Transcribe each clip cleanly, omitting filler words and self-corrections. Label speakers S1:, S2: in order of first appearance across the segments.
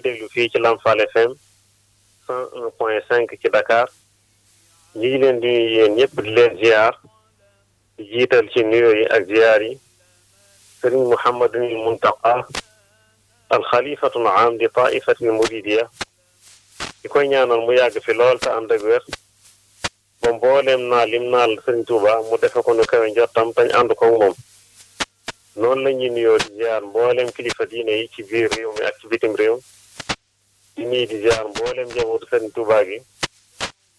S1: ñuy déglu fii ci Lamfal FM 101.5 ci Dakar ñu ngi leen di yéen ñëpp di leen ziar di jiital ci nuyoo yi ak ziar yi Sëriñ Mouhamadul Muntaqa alxalifatul aam di taifatil muridiya di koy ñaanal mu yàgg fi lool te ànd ak wér ba mbooleem naa lim naal Sëriñ Tuuba mu defe ko nu kawe njottam tañ ànd ko moom noonu la ñuy nuyoo di ziar mbooleem kilifa diine yi ci biir réew mi ak ci bitim réew di nuyu di ziar mbooleem njabootu Sëriñ Tuuba gi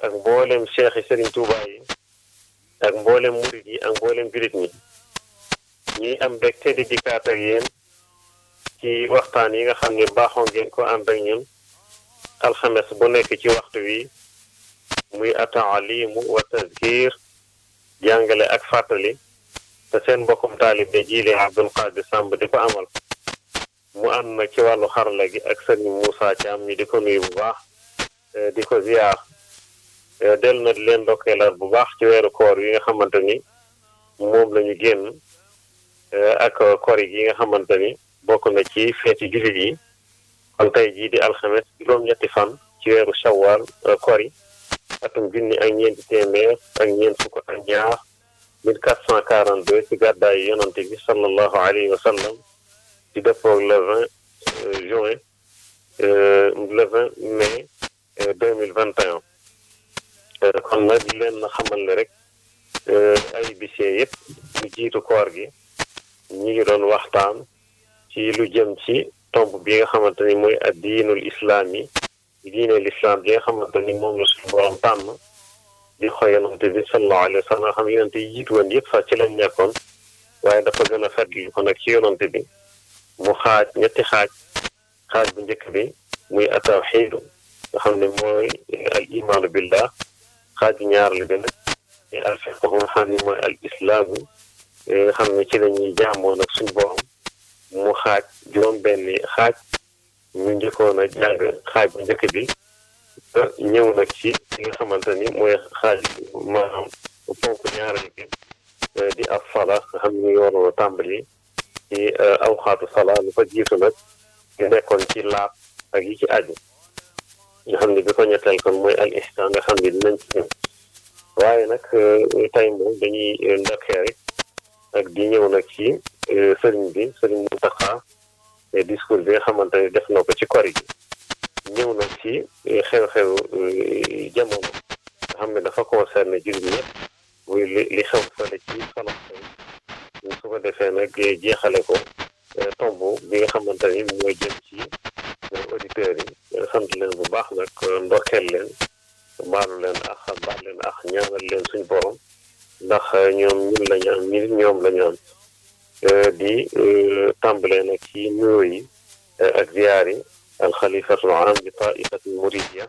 S1: ak mbooleem cheikh yi Sëriñ Tuuba yi ak mbooleem murid yi ak mbooleem jurit ñi ñuy am mbégte di dikkaat ak yéen ci waxtaan yi nga xam ne baaxoo ngeen ko ànd ak ñun alxames bu nekk ci waxtu wi muy ataalimu wa tazkir jàngale ak fàttali te seen mbokkum taalibe Jili Abdul Qadir Samb di ko amal mu ànd nag ci wàllu xarala gi ak sëriñ Moussa Thiam ñi di ko nuyu bu baax di ko ziar del na di leen ndokkeelaat bu baax ci weeru koor yi nga xamante ni moom la ñu génn ak kori gi nga xamante ni bokk na ci feeti jullit yi kon tey jii di alxames juróom-ñetti fan ci weeru shawwal kori atum junni ak ñeenti téeméer ak ñeent fukk ak ñaar 1442 ci gàddaayu yonante bi sallallahu alayhi wa sallam di dëppoog le 20 juin le 20 mai 2021 kon nag di leen xamal ne rek ay bisee yëpp lu jiitu koor gi ñi ngi doon waxtaan ci lu jëm ci tomb bi nga xamante ni mooy ad diinul islaam yi diine l'islam bi nga xamante ni moom la suñu borom tànn di xoy yonante bi sallallahu alayhi wa sallam nga xam yonante yi jiitu woon yëpp sax ci lañ nekkoon waaye dafa gën a fetli ko nag ci yonante bi mu xaaj ñetti xaaj bu njëkk bi muy atawxiidu nga xam ne mooy al imaanu billah xaaj bu ñaareel bi nag al fiqhu nga xam ne mooy al islaamu nga xam ne ci la ñuy jaamoo nag suñu borom mu xaaj juróom-benni xaaj ñu njëkkoon a jàng xaaj bu njëkk bi ñëw nag ci li nga xamante ni mooy xaaj maanaam ponk ñaareel bi di ab sala nga xam ne ñu waroon a tàmbali ci awxaatu sala lu ko jiitu nag ñu nekkoon ci laab ak yi ci aju nga xam ne bi ko ñetteel kon mooy al ihsan nga xam ne dinañ ci ñëw waaye nag tey moom dañuy ndokkee rek ak di ñëw nag ci sëriñ Muntaxa discours bi nga xamante ni def na ko ci kori gi ñëw nag ci xew-xew jamono nga xam ne dafa concerné jullit ñëpp muy li xew fële ci Palestine su ko defee nag jeexale ko tomb bi nga xamante ni mooy jëm ci auditeurs yi sant leen bu baax nag ndokkeel leen baalu leen ak baal leen ak ñaanal leen suñ borom ndax ñoom ñun lañu am ñoom lañu am di tàmbalee nag ci nuyoo yi ak ziyaar yi alxalifatul aam di taifatul muridiya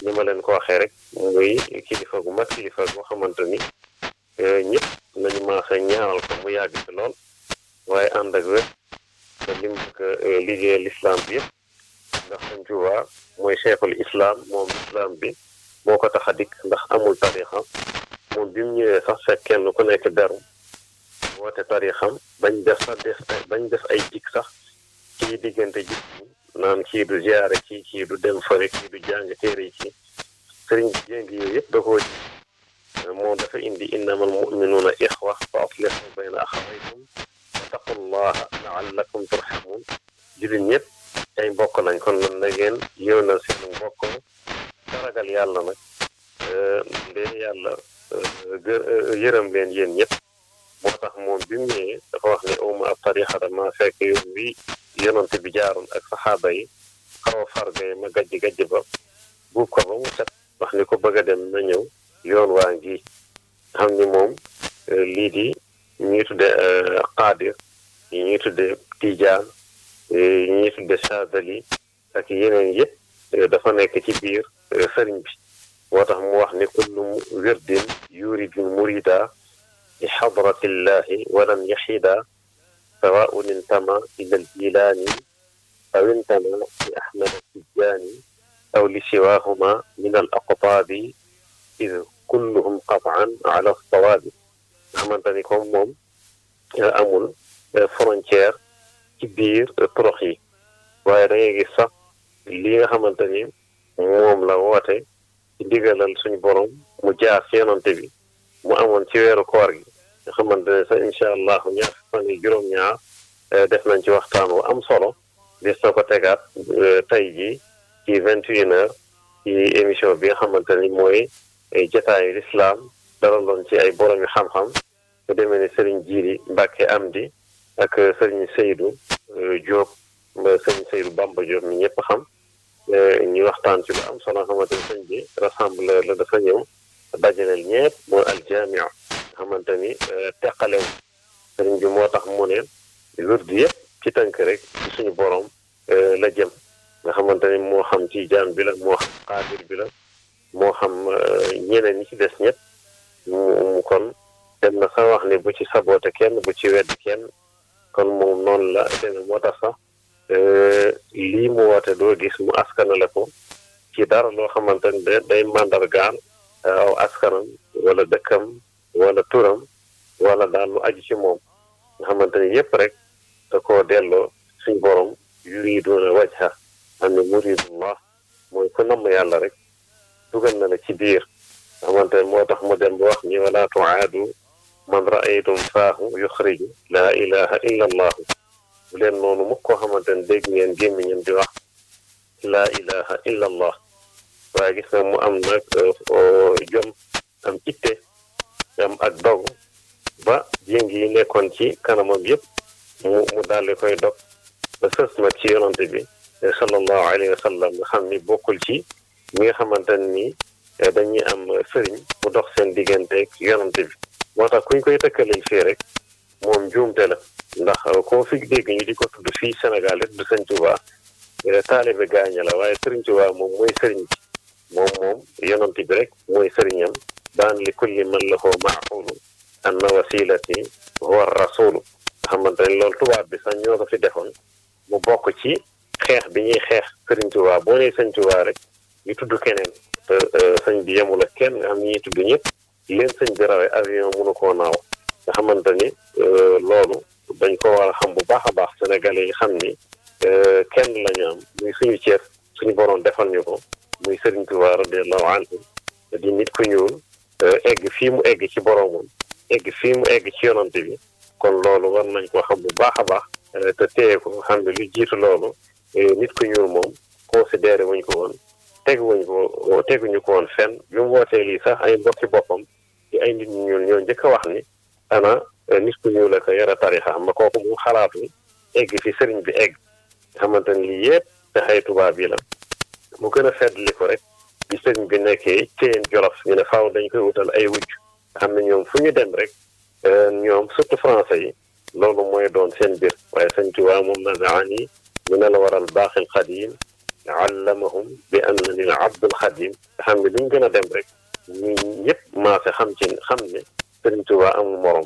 S1: ni ma leen ko waxee rek muy kilifa gu mag kilifa goo xamante ni ñëpp nañu maase ñaanal ko mu yàgg fi lool waaye ànd ak wér te lim bëgg liggéey l'islam bi yëpp ndax Sëñ Tuubaa mooy cheikhul islam moom islam bi moo ko tax a dikk ndax amul tarixa moom bi mu ñëwee sax fekk kenn ku nekk beru woote tarixam bañ def ay jik sax ci diggante jik naan kii du ziyaare kii du dem fare kii du jàng téere yi ci sëriñ bi jéng yooyu yëpp da koo ji moom dafa indi innamal mu'minuuna ixwa fa aslihu bayna axawaykum wattaqullaha laallakum turhamun jullit ñëpp ay mbokk lañ kon lan na ngeen yéwénal seenu mbokk te ragal yàlla nag leen yàlla yërëm leen yéen ñëpp moo tax moom bi mu ñëwee dafa wax ne uma ab tarixa dama fekk yoon wi yonante bi jaaroon ak saxaaba yi xaw a farge ma gajj ba buub ko ba mu set wax ni ko bëgg a dem na ñëw yoon waa ngi xam ni moom lii di ñuy tudde qaadir yi ñuy tudde tijaan yi ñuy tudde chazali ak yeneen yëpp dafa nekk ci biir sëriñ bi moo tax mu wax ni kullu wirdin yuridu murida li xadratillahi walan yaxida sawaun intama ila aljilaani aw intama li ahmad tijjaani aw li siwahuma min al aqtaabi id kulluhum qataan ala sawaabi nga xamante ni comme moom amul frontière ci biir torox yi waaye da ngay gis sax li nga xamante ni moom la woote ci ndigalal suñu borom mu jaar ci yonante bi mu amoon ci weeru koor gi nga xamante ne sax incha allah ñaar fan yi juróom-ñaar def nañ ci waxtaan wu am solo des na ko tegaat tey jii ci 21h ci émission bi nga xamante ni mooy jotaayu lislaam dalaloon ci ay borom yu xam-xam ku demee ni Serigne Djili Mbacke Amdi ak Serigne Seydou Diop Serigne Seydou Bamba Diop mi ñëpp xam ñu waxtaan ci lu am solo xamante ni sëñ bi rassembleur la dafa ñëw dajaleel ñëpp mooy aljamia xamante ni teqalew sëriñ bi moo tax mu ne wird yëpp ci tënk rek ci suñu borom la jëm nga xamante ni moo xam tijaan bi la moo xam xaadir bi la moo xam ñeneen ñi ci des ñëpp mu kon dem na sax wax ni bu ci saboote kenn bu ci wedd kenn kon moom noonu la demee moo tax sax lii mu woote doo gis mu askanale ko ci dara loo xamante ni day màndargaal aw askanam wala dëkkam wala turam wala daal lu aju ci moom nga xamante ni yépp rek da koo delloo suñ borom yuriduuna wajha am ne muridullah mooy ku namm yàlla rek dugal na la ci biir xamante ni moo tax mu dem ba wax ni wala tuaadu man raaytum faahu yuxriju laa ilaha illa allahu bu leen noonu mukk koo xamante ne dégg ngeen gémmiñam di wax laa ilaha illa allah waaye gis na mu am nag jom am itte am ak dogu ba jéng yi nekkoon ci kanamam yëpp mu daal di koy dog ba sës nag ci yonante bi sallallahu alayhi wa sallam nga xam ni bokkul ci ñi nga xamante ni dañuy am sëriñ mu dox seen digganteeg yonante bi moo tax kuñ koy tëkkaleel fii rek moom njuumte la ndax koo fi dégg ñu di ko tudd fii Sénégal it du Sëñ Tuubaa taalibe gaaña la waaye Sëriñ Tuubaa moom mooy sëriñ bi moom yonante bi rek mooy sëriñam daan li kulli man lahu maaxulu anna wasilati huwa rasulu nga xamante ne loolu tubaab bi sax ñoo ko fi defoon mu bokk ci xeex bi ñuy xeex Sëriñ Tuubaa boo nee Sëñ Tuubaa rek ñu tudd keneen te sëñ bi yemul ak kenn nga xam ni ñuy tudd ñëpp leen sëñ bi rawee avion mënu koo naaw nga xamante ni loolu dañ ko war a xam bu baax a baax sénégalais yi xam ni kenn la ñu am muy suñu ceeb suñu boroom defal ñu ko muy Sëriñ Tuubaa radiyallahu anhu di nit ku ñuul egg fii mu egg ci boroomam egg fii mu egg ci yonante bi kon loolu war nañ ko xam bu baax a baax te téye ko xam ne lu jiitu loolu nit ku ñuul moom considéré wuñ ko woon teguñu ko woon fenn bi mu wootee lii sax ay mbokki boppam ci ay nit ñu ñuul ñoo njëkk a wax ni ana nit ku ñuul la ko yara tarixa ma kooku mu xalaatu egg fi sëriñ bi egg nga xamante ni lii yëpp pexey tubaab yi la mu gën a feddli ko rek bi sëriñ bi nekkee Ceyeen Jolof ñu ne faaw dañ koy wutal ay wujj nga xam ne ñoom fu ñu dem rek ñoom surtout français yi loolu mooy doon seen biir waaye Sëñ Tuubaa moom nazaani min al waral baaxil xadim allamahum bi annani al abdul xadim nga xam ne luñ gën a dem rek ñu ñëpp maase xam ne Sëriñ Tuubaa amul morom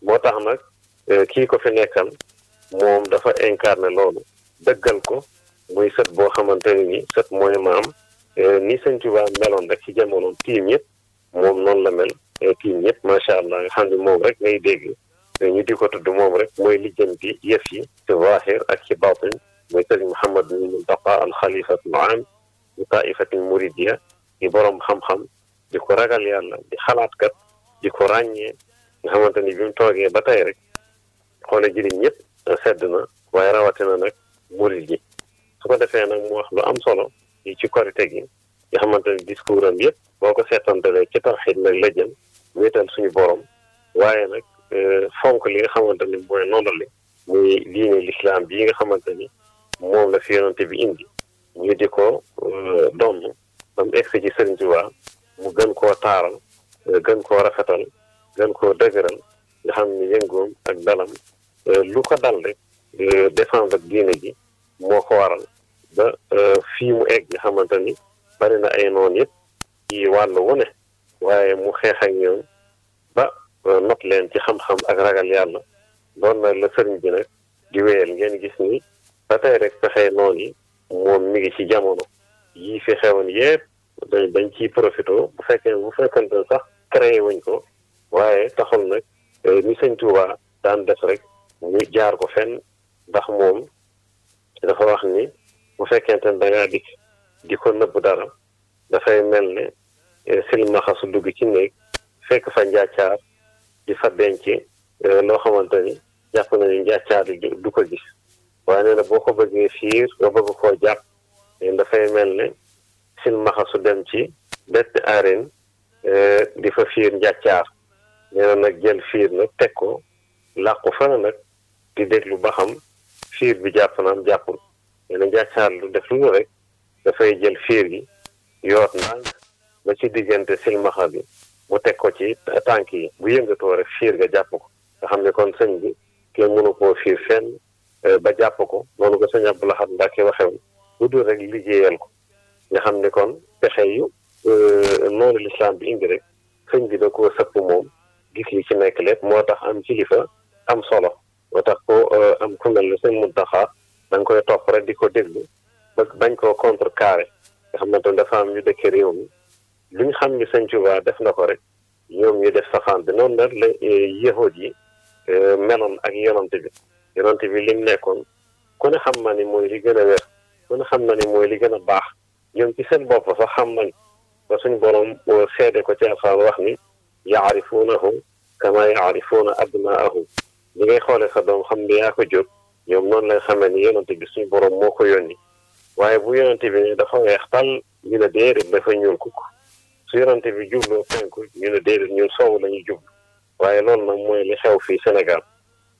S1: moo tax nag kii ko fi nekkal moom dafa incarné loolu dëggal ko muy sët boo xamante ni sët mooy maam ni Sëñ Tuubaa meloon rek ci jamonoom tiim ñëpp moom noonu la mel tiim ñëpp macha allah nga xam ne moom rek ngay dégg ñu di ko tudd moom rek mooy lijjanti yëf yi ci zaahir ak ci baatin mooy Sëriñ Muhammadul Muntaqa al xalifatul aam di taifatil muridiya di borom xam-xam di ko ragal yàlla di xalaatkat di ko ràññee nga xamante ni bi mu toogee ba tey rek xoole jëriñ ñëpp sedd na waaye rawatina nag murid yi su ko defee nag mu wax lu am solo ci korite gi nga xamante ni discours am yëpp boo ko seetantalee ci tawxiid nag la jëm wéetal suñu borom waaye nag fonk li nga xamante ni mooy nondali muy diine l'islam bii nga xamante ni moom la fi yonante bi indi ñu di ko donn ba mu egsi ci Sëriñ Tuubaa mu gën koo taaral gën koo rafetal gën koo dëgëral nga xam ni yëngoom ak dalam lu ko dal rek défendre ak diine ji moo ko waral ba fii mu egg nga xamante ni bari na ay noon yëpp ci wàllu wu ne waaye mu xeex ak ñoom ba not leen ci xam-xam ak ragal yàlla doon na la sëriñ bi nag di wéyal ngeen gis ni ba tey rek fexee noon yi moom mi ngi ci jamono yii fi xewoon yëpp dañ ciy profité bu fekkente sax créé wuñ ko waaye taxul nag ni Sëñ Tuubaa daan def rek ñu jaar ko fenn ndax moom dafa wax ni bu fekkente ne da ngaa di ko nëbb dara dafay mel ne silmaxa su dugg ci néeg fekk fa njàccaar di fa denc loo xamante ni jàpp na ni njàccaar yi du ko gis waaye nee na boo ko bëggee fiir nga bëgg koo jàpp dafay mel ne silmaxa su dem ci bett arène di fa fiir njàccaar nee na nag jël fiir nag teg ko làqu fa nag di déglu ba xam fiir bi jàpp naam jàppul nee na njàccaar lu def lu rek dafay jël fiir gi yoot ndànk ba ci diggante silmaxa bi mu teg ko ci tànk yi bu yëngatoo rek fiir ga jàpp ko nga xam ne kon sëñ bi kenn mënu koo fiir fenn ba jàpp ko noonu ko sëñ Abdou Lahad Mbacké waxew lu dul rek liggéeyal ko nga xam ne kon pexe yu noonu lislaam bi indi rek sëñ bi da koo sëpp moom gis li ci nekk lépp moo tax am kilifa am solo moo tax ko am ku mel ne sëñ Muntaxa da nga koy topp rek di ko déglu ba bañ koo contrecarré nga xamante ne dafa am ñu dëkk réew mi lu ñu xam ni sëñ Tuubaa def na ko rek ñoom ñu def safaan bi noonu la yahud yi meloon ak yonante bi lim nekkoon ku ne xam na ni mooy li gën a wér ku ne xam na ni mooy li gën a baax ñoom ci seen bopp sax xam nañ ba suñ borom seede ko ci Alxuraan wax ni yaarifuunahu kama yaarifuuna abnaahum li ngay xoolee sa doom xam ne yaa ko jur ñoom noonu lañ xamee ni yonante bi suñ borom moo ko yónni waaye bu yonante bi ne dafa weex tal ñu ne déedéet dafa ñuul kukk su yonante bi jubloo penku ñu ne déedéet ñun soow la ñuy jublu waaye loolu nag mooy li xew fii Sénégal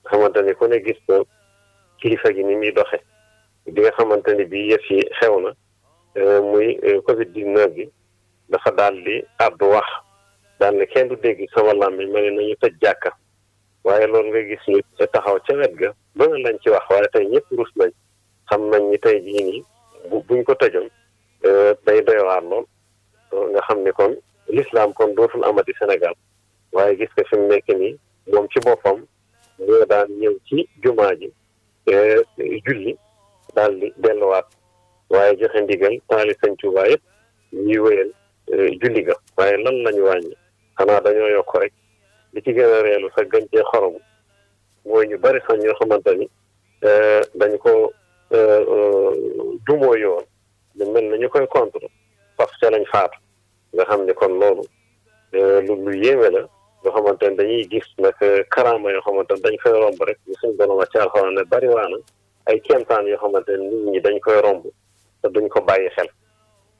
S1: nga xamante ni ku ne gis ko kilifa gi ni muy doxe bi nga xamante ni bii yëf yi xew na muy Covid-19 bi dafa daal di àddu wax daal ne kenn du dégg sama làmmiñ ma ne nañu tëj jàkka waaye loolu nga gis ñu taxaw ca wet ga ba nga lañ ci wax waaye tey ñëpp rus nañ xam nañ ni tey jii nii buñ ko tëjoon day doy waar lool nga xam ni kon l'islam kon dootul amati Sénégal waaye gis nga fi mu nekk nii moom ci boppam moo daan ñëw ci jumaa ji julli daal di delluwaat waaye joxe ndigal taali sëñ Tuubaa yëpp ñuy wéyal julli ga waaye lan lañu wàññi xanaa dañoo yokk rek li ci gën a reelu sax gën cee xorom mooy ñu bari sax ñoo xamante ni dañ ko dumoo yoon lu mel na ñu koy contre faf ca lañ faatu nga xam ne kon loolu lu yéeme la yoo xamante ne dañuy gis nag karaama yoo xamante ne dañ koy romb rek ñu suñ borom ci Alxuraan ne bari waana ay kéemtaan yoo xamante ne nit ñi dañ koy romb te duñ ko bàyyi xel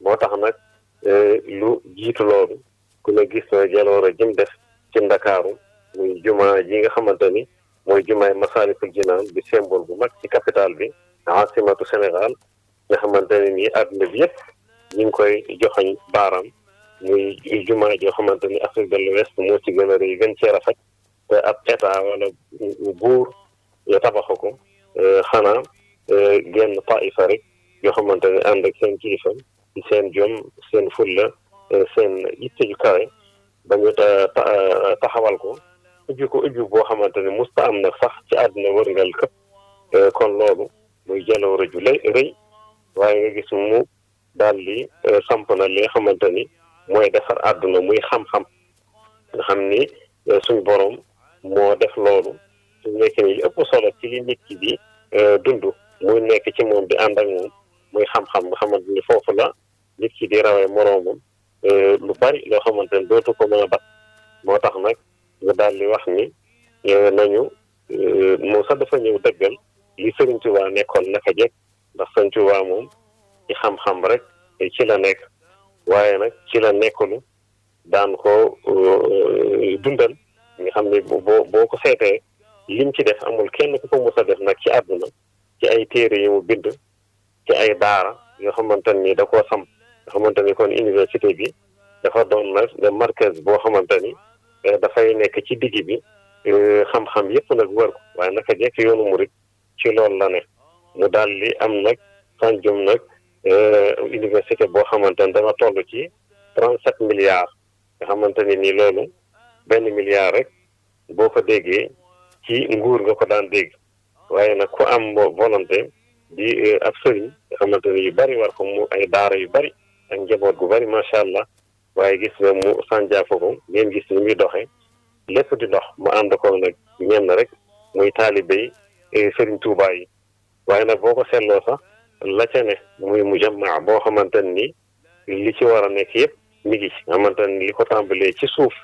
S1: moo tax nag lu jiitu loolu ku ne gis na jaloore jëm def ci Ndakaaru muy jumaa ji nga xamante ni mooy jumaay Masaalikul Jinaan bi symbole bu mag ci capitale bi asimatu Sénégal nga xamante ne nii àdduna bi yëpp ñu ngi koy joxañ baaraam muy jumaa joo xamante ni Afrique de l'Ouest moo ci gën a rëy gën cee rafet te ab état wala buur ya tabaxu ko xanaa genn taifa rek yoo xamante ne ànd ak seen kilifa ci seen jom seen fulla seen yitte ju kawe ba ñu taxawal ko ubbi ko ubbi boo xamante ne musta am nag sax ci àdduna wërngal këpp kon loolu muy jaloore ju rëy waaye nga gis mu daal di samp na li nga xamante ni mooy defar àdduna muy xam-xam nga xam ni suñ borom moo def loolu su nekk ni li ëpp solo ci li nit ki di dund muy nekk ci moom di ànd ak moom muy xam-xam nga xamante ni foofu la nit ki di rawee moroomam lu bari loo xamante ni dootu ko mën a bat moo tax nag nga daal di wax ni nañu moom sax dafa ñëw dëggal li Sëriñ Tuubaa nekkoon naka jekk ndax Sëriñ Tuubaa moom ci xam-xam rek ci la nekk waaye nag ci la nekkalu daan ko dundal nga xam ne boo ko seetee lim ci def amul kenn ku ko mos a def nag ci àdduna ci ay téere yu mu bind ci ay daara yoo xamante ni da koo samp nga xamante ni kon université bi dafa doon nag de markaz boo xamante ni dafay nekk ci digg bi xam-xam yëpp nag wër ko waaye naka jekk yoonu murit ci loolu la ne mu daal di am nag sànjum nag université boo xamante ni danga toll ci 37 milliards nga xamante ni nii loolu benn milliard rek boo ko déggee ci nguur nga ko daan dégg waaye nag ku am volonté di ab sëriñ nga xamante ni yu bari war ko mu ay daara yu bari ak njaboot gu bari macha allah waaye gis nga mu sànjaafa ko ngeen gis ni muy doxee lépp di dox mu ànd ko nag ñenn rek muy taalibe yi Sëriñ Tuubaa yi waaye nag boo ko seetloo sax la ca ne muy mujammaa boo xamante ni li ci war a nekk yëpp mi ngi ci xamante ni li ko tàmbalee ci suuf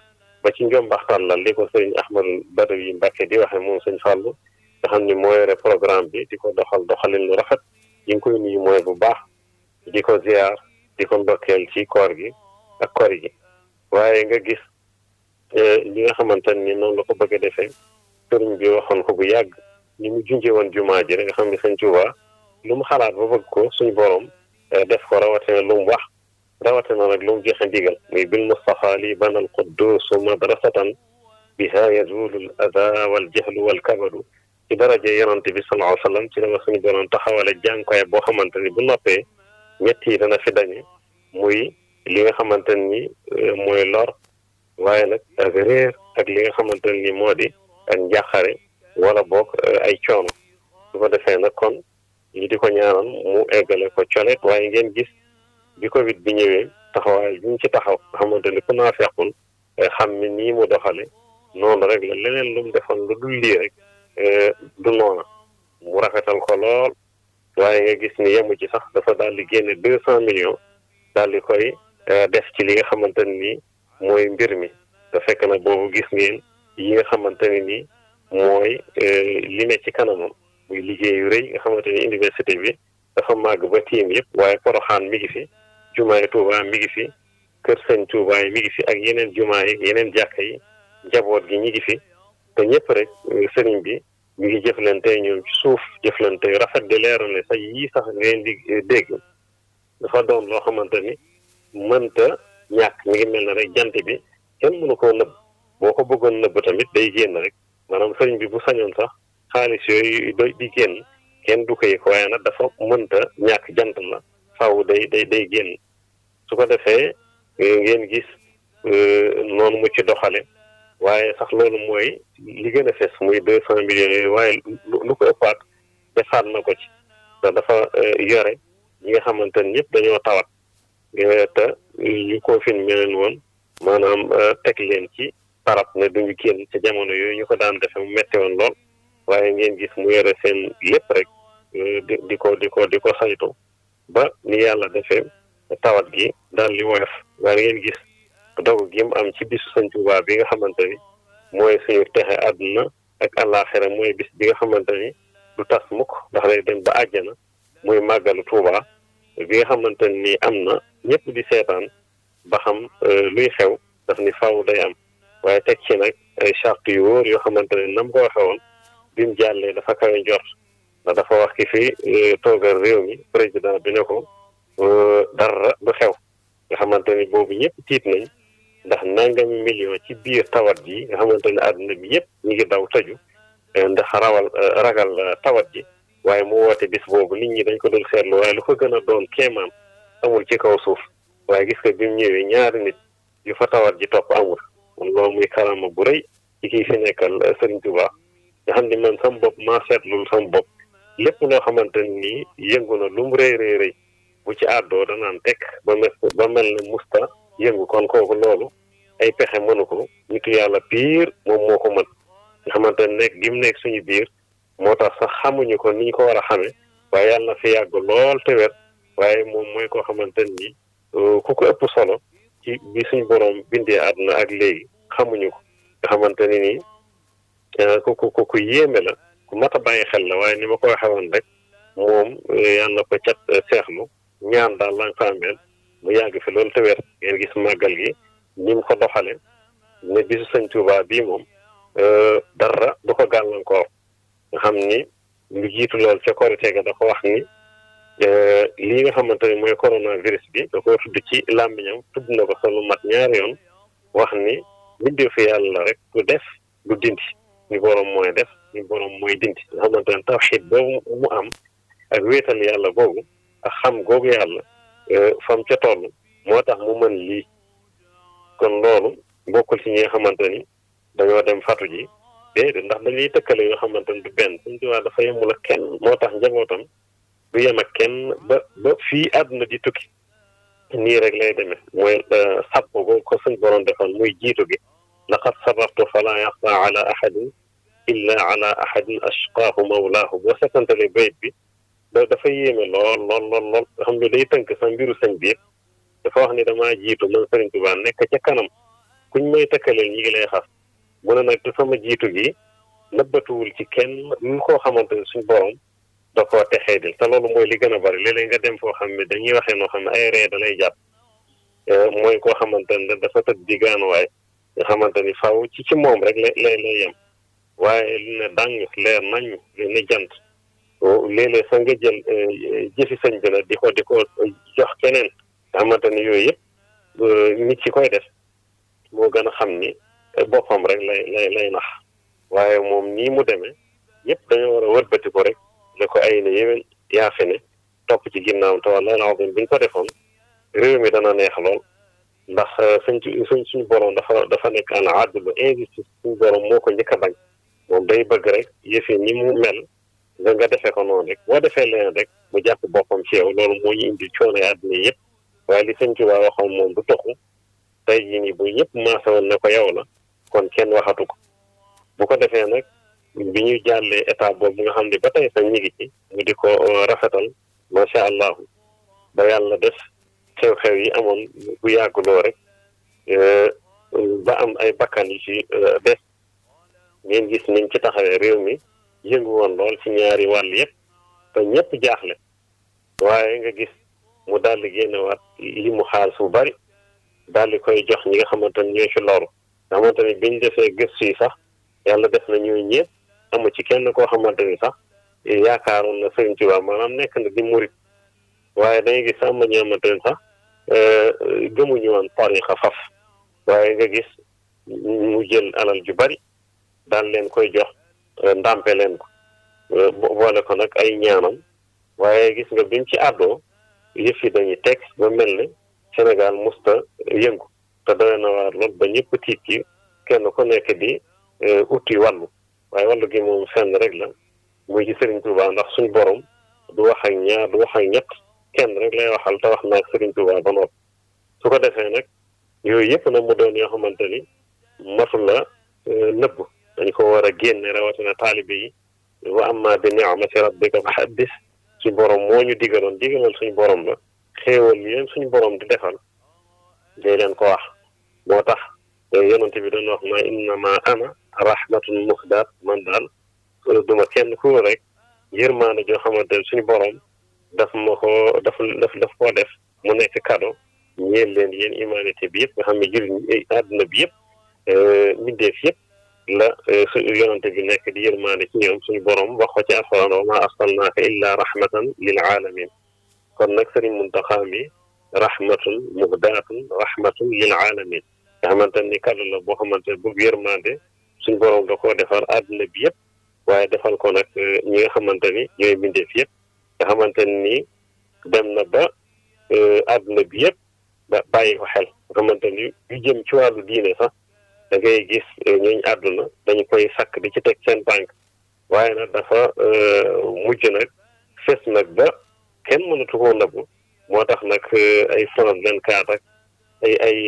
S1: ba ci njombaxtal la li ko sëriñ Ahmadou Badawi Mbacke di waxe moom sëñ Fallou nga xam ni moo yore programme bi di ko doxalin lu rafet yi ngi koy nuyu mooy bu baax di ko ziar di ko ndokkeel ci koor gi ak kori gi waaye nga gis li nga xamante ni noonu la ko bëgg a defee sëriñ bi waxoon ko bu yàgg ni mu junjee woon jumaa ji rek nga xam ne sëñ Tuubaa lu mu xalaat ba bëgg ko suñ borom def ko rawatina lu mu wax rawatina nag lu mu joxe ndigal muy bil Mustafa li banal quddusu madrasatan biha yazulu al ada wal jahlu wal kabadu ci daraje yonante bi sallallahu alayhi wa sallam ci la ma suñu borom taxawale jànkoy boo xamante ni bu noppee ñett yi dana fi dañe muy li nga xamante ni mooy lor waaye nag ak réer ak li nga xamante ni moo di ak njàqare wala boog ay coono su ko defee nag kon ñu di ko ñaanal mu eggale ko colet waaye ngeen gis bi Covid bi ñëwee taxawaay bi ñu ci taxaw nga xamante ni ku naa fekkul xam ni nii mu doxale noonu rek la leneen lu mu defoon lu dul lii rek du noona mu rafetal ko lool waaye nga gis ni yemu ci sax dafa daal di génne 200 millions daal di koy def ci li nga xamante ni mooy mbir mi te fekk na boobu gis ngeen yi nga xamante ni mooy li ne ci kanamam muy liggéey yu rëy nga xamante ni université bi dafa màgg ba tiim yëpp waaye Poroxaan mi ngi fi jumaay Touba mi ngi fi kër sëñ Touba yi mi ngi fi ak yeneen jumaa yi yeneen jàkka yi njaboot gi ñi ngi fi te ñëpp rek sëriñ bi mi ngi jëflante ñoom ci suuf jëflante rafet di leeral ne sax yii sax ngeen di dégg dafa doon loo xamante ni mënta ñàkk mi ngi mel ne rek jant bi kenn mënu koo nëbb boo ko bëggoon nëbb tamit day génn rek maanaam sëriñ bi bu sañoon sax xaalis yooyu di génn kenn du ko yëg waaye nag dafa mënta ñàkk jant la faaw day génn su ko defee ngeen gis noonu mu ci doxale waaye sax loolu mooy li gën a fes muy 200 millions yooyu waaye lu ko ëppaat defaat na ko ci te dafa yore ñi nga xamante ni ñëpp dañoo tawat te ñu confiné leen woon maanaam teg leen ci tarab ne duñu génn ci jamono yooyu ñu ko daan defe mu metti woon lool waaye ngeen gis mu yore seen lépp rek di ko saytu ba ni yàlla defee tawat gi daal li woyof waaye ngeen gis dogu gi mu am ci bisu Sëñ Tuubaa bi nga xamante ni mooy suñu texe àdduna ak àllaaxira mooy bis bi nga xamante ni du tas mukk ndax day dem ba àjjana muy màggalu Tuubaa bi nga xamante ni am na ñëpp di seetaan ba xam luy xew daf ni faaw day am waaye teg ci nag ay charte yu wóor yoo xamante ne nam ko waxe woon bi mu jàllee dafa kawe njort ndax dafa wax ki fi toogal réew mi président bi ne ko dara du xew nga xamante ni boobu ñëpp tiit nañ ndax nangami million ci biir tawat ji nga xamante ne àdduna bi yëpp ñu ngi daw tëju ndax ragal tawat ji waaye mu woote bis boobu nit ñi dañ ko doon seetlu waaye lu ko gën a doon kéemaan amul ci kaw suuf waaye gis nga bi mu ñëwee ñaari nit yu fa tawat ji topp amul kon loolu muy karama bu rëy ci kii fi nekkal Sëriñ Tuubaa nga xam ni man sam bopp maa seetlul sam bopp lépp loo xamante ni yëngu na lu mu rëy bu ci àddoo danaan tekk ba mel ne musta yëngu kon kooku loolu ay pexe mënu ko nitu yàlla piir moom moo ko mën nga xamante ne nekk gi mu nekk suñu biir moo tax sax xamuñu ko ni ñu ko war a xamee waaye yàlla na fi yàgg lool te wér waaye moom mooy koo xamante ni ku ko ëpp solo ci bi suñu borom bindee àdduna ak léegi xamuñu ko nga xamante ni nii ku yéeme la ku mat a bàyyi xel la waaye ni ma ko waxee woon rek moom yàlla na ko cat seexlu ñaan daal la nga fa ameel mu yàgg fi loolu te wér ngeen gis màggal gi ni mu ko doxale ne bisu Sëñ Tuubaa bii moom dara du ko gàllankoor nga xam ni lu jiitu lool ca Korite ga dafa wax ni lii nga xamante ni mooy coronavirus bi da ko tudd ci làmmiñam tudd na ko sa lu mat ñaari yoon wax ni bindee fi yàlla rek du def du dindi ñu borom mooy def ñu borom mooy dindi nga xamante ne tawxiid boobu mu am ak wéetal yàlla boobu ak xam googu yàlla fam ca toll moo tax mu mën lii kon loolu bokkul ci ñi nga xamante ni dañoo dem fatu ji déedéet ndax dañuy tëkkale yoo xamante ni du benn Sëñ Tuubaa dafa yemul ak kenn moo tax njabootam du yem ak kenn ba fii àdduna di tukki nii rek lay demee mooy sàpp boobu ko suñ borom defoon muy jiitu gi laqad sarraftu fala yaxfa ala ahadin illa ala ahadin ashqaahu mawlaahu boo setantale bayt bi dafa yéeme lool lool lool lool xam nga day tënk sa mbiru sëñ bi yëpp dafa wax ni damaa jiitu man Sëriñ Tuubaa nekk ca kanam kuñ may tëkkaleel ñi ngi lay xas mu ne nag te sama jiitu gi nëbbatuwul ci kenn lu koo xamante ne suñ borom da koo texee dil te loolu mooy li gën a bari léeg-léeg nga dem foo xam ne dañuy waxee noo xam ne ay ree da lay jàpp mooy koo xamante ne dafa tëdd di gaanuwaay nga xamante ni faw ci moom rek lay yem waaye li ne dàng leer nañ li ne jant léeg-léeg sa nga jël jëfi sëñ bi la di ko jox keneen nga xamante ni yooyu yëpp nit ci koy def moo gën a xam ni boppam rek lay nax waaye moom nii mu demee ñëpp dañoo war a wëlbati ko rek ne ko ay ne yéwén yaa fi ne topp ci ginnaawam te wala la wax buñ ko defoon réew mi dana neex lool ndax suñu borom dafa nekk an adlu injustice suñu borom moo ko njëkk a bañ moom day bëgg rek yëf yi ni mu mel nga defee ko noonu rek boo defee leen rek mu jàpp boppam ci yow loolu moo ñu indi coono àdduna yëpp waaye li sëñ Tuubaa waxoon moom du toxu tey jii nii bu ñëpp maase woon ne ko yow la kon kenn waxatu ko bu ko defee nag bi ñu jàllee état boobu nga xam ne ba tey sax ñu ngi ci mu di ko rafetal macha allah ba yàlla def xew-xew yi amoon bu yàgguloo rek ba am ay bakkan yu ci des ngeen gis niñ ci taxawee réew mi yëngu woon lool ci ñaari wàll yëpp te ñëpp jaaxle waaye nga gis mu daal di génnewaat li mu xaalis bu bari daal di koy jox ñi nga xamante ni ñooy ci loru nga xamante ni biñ defee gëstu yi sax yàlla def na ñooy ñëpp amu ci kenn koo xamante ni sax yaakaaroon na Sëriñ Tuubaa maanaam nekk na di murit waaye dangay gis am na ñoo xamante ni sax gëmuñu woon tariixa faf waaye nga gis mu jël alal ju bari daal leen koy jox ndàmpe leen ko boole ko nag ay ñaanam waaye gis nga biñ ci àddoo yëf yi dañuy teg ba mel ne Sénégal musta yëngu te doy na waar lool ba ñëpp tiit ci kenn ku nekk di uti wàllu waaye wàllu gi moom fenn rek la muy ci Sëriñ Tuubaa ndax suñ borom du wax ak ñaar du wax ak ñett kenn rek lay waxal te wax naa ak Sëriñ Tuubaa ba noppi su ko defee nag yooyu yëpp nag mu doon yoo xamante ni matu la nëbb dañ ko war a génne rawatina taalibe yi wa amma bi ni'mati rabbika fa haddis suñ borom moo ñu digalal suñ borom la xéewal yi leen suñ borom di defal day leen ko wax moo tax yonente bi doon wax ma innama ana rahmatun muhdaat man daal duma kenn ku rek yërmaane joo xamante ne suñu borom daf koo def mu nekk cadeau ñeel leen yéen humanité bi yëpp nga xam ne jullit àdduna bi yëpp mbindeef yëpp la yonante bi nekk di yërmaane ci ñoom suñu borom wax ko ci alxuraan wa maa arsalnaaka illaa rahmatan lil aalamin kon nag Sëriñ Muntaxa mi rahmatun muhdaatun rahmatun lil aalamin nga xamante ni kàddu la boo xamante ne bu yërmande suñu borom da koo defar àdduna bi yëpp waaye defal ko nag ñi nga xamante ni ñooy mbindeef yëpp nga xamante ni dem na ba àdduna bi yëpp ba bàyyi ko xel nga xamante ni yu jëm ci wàllu diine sax da ngay gis ñooñu àdduna dañu koy sakk di ci teg seen tànk waaye nag dafa mujj nag fes nag ba kenn mënatu koo nëbbu moo tax nag ay France 24 ak ay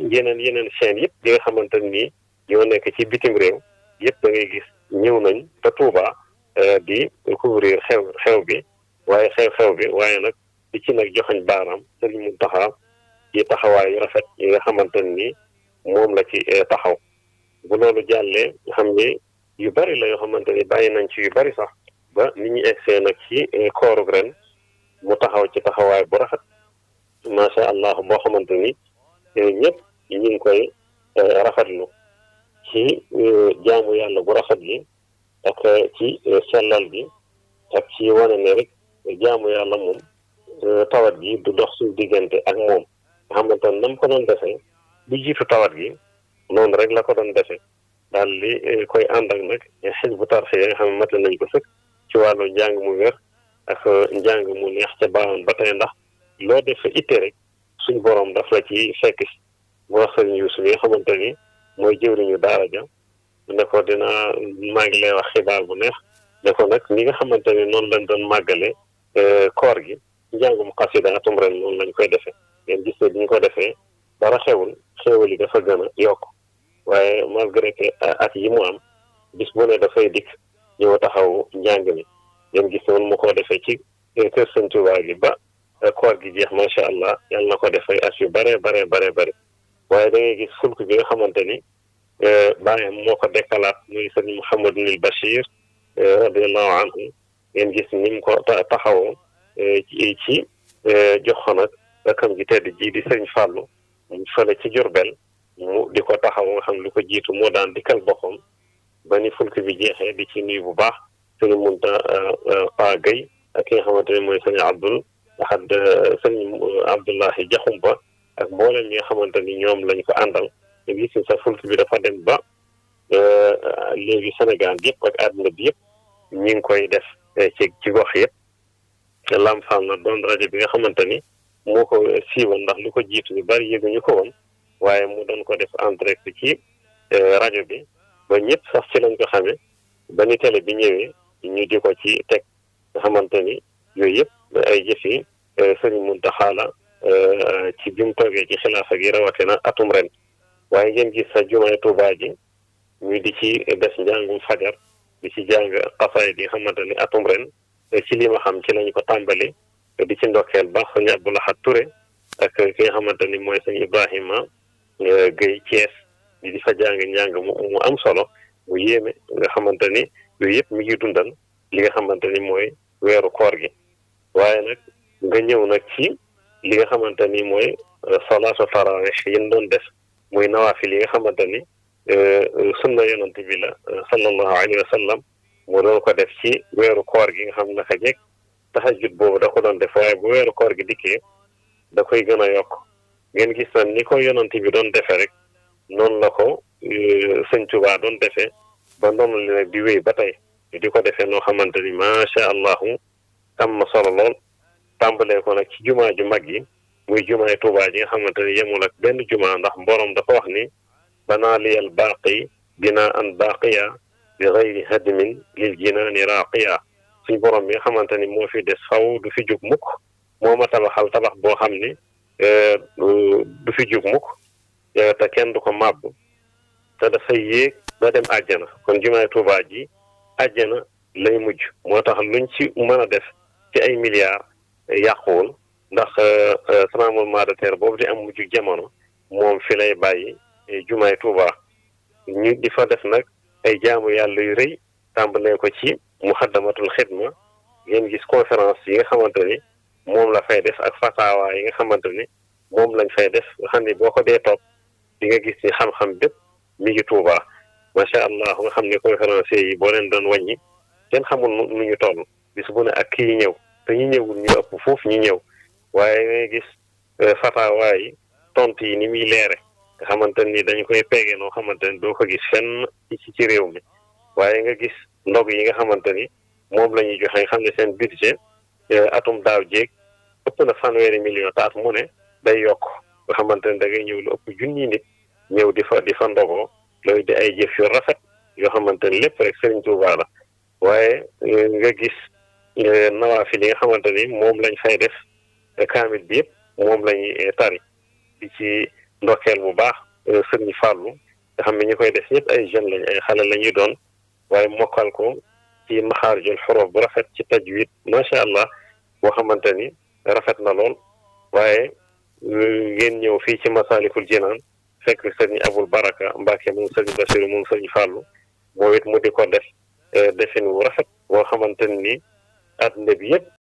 S1: yeneen chaîne yëpp yi nga xamante ni ñoo nekk ci bitim réew yëpp da ngay gis ñëw nañ te Touba di couvrir xew bi waaye xew bi waaye nag di ci nag joxañ baaraam Sëriñ Muntaxa ci taxawaay yu rafet yi nga xamante ni moom la ci taxaw bu loolu jàllee nga xam ni yu bari la yoo xamante ni bàyyi nañ ci yu bari sax ba nit ñi egsee nag ci koorug ren mu taxaw ci taxawaay bu rafet macha allah boo xamante ni ñëpp ñu ngi koy rafetlu ci jaamu yàlla bu rafet gi ak ci sellal gi ak ci wane ne rek jaamu yàlla moom tawat gi du dox suñu diggante ak moom nga xamante ne nam ko doon defee bu jiitu tawat gi noonu rek la ko doon defee daal li koy ànd ak nag Hizbut Tarqiyyah nga xam ne mat nañ ko sëkk ci wàllu njàng mu wér ak njàng mu neex ca baawoon ba tey ndax loo def itte rek suñ borom daf la ci fekk si bu wax sëriñ Yuusu yi nga xamante ni mooy jëwriñu daara ja ne ko maa ngi lay wax xibaar bu neex ne ko nag ni nga xamante ni noonu lañ doon màggale koor gi njàngum xasida atum ren noonu lañ koy defee ngeen gis ne bi ñu ko defee dara xewul yi dafa gën a yokk waaye malgré que at yi mu am bis bu ne dafay dikk ñëw taxaw njàng mi ngeen gis noonu mu ko defee ci kër Sëñ Tuubaa gi ba koor gi jeex macha allah yàlla na ko def ay at yu bare waaye da ngay gis fulk bi nga xamante ni bàyyam moo ko dekkalaat muy sëñ Mouhamadul Bachir radiallahu anhu ngeen gis ni mu ko taxawoo ci jox ko nag rakam ji tedd ji di sëñ Fàllu fële ci Jurbel mu di ko taxaw nga xam lu ko jiitu moo daan dikkal boppam ba ni fulk bi jeexee di ci nuyu bu baax sëñ Munta Pa Gueye ak ki nga xamante ne mooy sëñ Abdul Ahad sëñ Abdullahi Jaxumpa ak mboolem ñi nga xamante ni ñoom lañ ko àndal te gis sa fulk bi dafa dem ba léegi Sénégal yëpp ak àdduna bi yëpp ñi ngi koy def ci gox yëpp Lamfal na doon rajo bi nga xamante ni moo ko siiwal ndax lu ko jiitu ñu bari yëguñu ko woon waaye mu doon ko def en direct ci rajo bi ba ñëpp sax ci lañ ko xamee ba ni télé bi ñëwee ñu di ko ci teg nga xamante ni yooyu yëpp ay jëf yi Sëriñ Muntaxa la ci bi mu toogee ci xilaafa gi rawatina atum ren waaye ngeen gis sa jumaay Tuubaa ji ñu di ci des njàngum fajar di ci jàng xasaay di xamante ni atum ren ci li ma xam ci lañ ko tàmbali di ci ndokkeel baax sëñ Abdou Lahad Touré ak ki nga xamante ni mooy sëñ Ibrahima Gueye Thiès di fa jàng njàng mu am solo mu yéeme nga xamante ni yooyu yëpp mi ngi dundal li nga xamante ni mooy weeru koor gi waaye nag nga ñëw nag ci li nga xamante ni mooy salaatu tarawih yi ñu doon def muy nawaafil yi nga xamante ni sunna yonent bi la sallallahu alayhi wa sallam mu doon ko def ci weeru koor gi nga xam naka jekk tahajjud boobu da ko doon def waaye bu weeru koor gi dikkee da koy gën a yokk ngeen gis na ni ko yonent bi doon defee rek noonu la ko sëñ Tuubaa doon defee ba noonu la nag di wéy ba tey di ko defee noo xamante ni macha allahu am na solo lool tàmbalee ko nag ci jumaa ju mag yi muy jumaay Tuubaa ji nga xamante ni yemul ak benn jumaa ndax borom dafa wax ni banaa liyal baaqi binaa an baaqiya bi gayri hadmin lil jinaani raaqiya suñ borom bi nga xamante ni moo fi des faw du fi jug mukk moo ma tabaxal tabax boo xam ni du fi jug mukk te kenn du ko màbb te dafay yéeg ba dem àjjana kon jumaay Tuubaa ji àjjana lay mujj moo tax luñ ci mën a def ci ay milliards yàquwul ndax tremblement de terre boobu di am mujj jamono moom fi lay bàyyi jumaay Tuubaa ñu di fa def nag ay jaamu yàlla yu rëy tàmbalee ko ci muxaddamatul xidma ngeen gis conférence yi nga xamante ni moom la fay def ak fatawa yi nga xamante ni moom lañ fay def nga xam ni boo ko dee topp di nga gis ni xam-xam bépp mi ngi Tuubaa macha allah nga xam ne conférenciers yi boo leen doon wàññi kenn xamul nu ñu toll bis bu ne ak kii ñëw te ñu ñëwul ñu ëpp foofu ñu ñëw waaye ngay gis fatawa yi tontu yi ni muy leere nga xamante ni dañu koy peege noo xamante ni doo ko gis fenn ci réew mi waaye nga gis ndog yi nga xamante ni moom la ñuy joxe nga xam ne seen budget atum daaw jéeg ëpp na 100 millions taat mu ne day yokk nga xamante ni da ngay ñëw lu ëpp junni nit ñëw di fa ndogoo loolu di ay jëf yu rafet yoo xamante ni lépp rek Sëriñ Tuubaa la waaye nga gis nawaafil yi nga xamante ni moom lañ fay def kaamil bi yëpp moom lañuy tari di ci ndokkeel bu baax Sëriñ Fàllu nga xam ne ñi koy def ñëpp ay jeunes lañ ay xale la ñuy doon waaye mokkal ko ci maxaarijul xuruuf bu rafet ci tajwid macha allah boo xamante ni rafet na lool waaye ngeen ñëw fii ci Masaalikul Jinaan fekk sëriñ Abul Baraka Mbàkke moom sëriñ Basiru moom sëriñ Fàllu moo it mu di ko def defin wu rafet boo xamante ni àdduna bi yëpp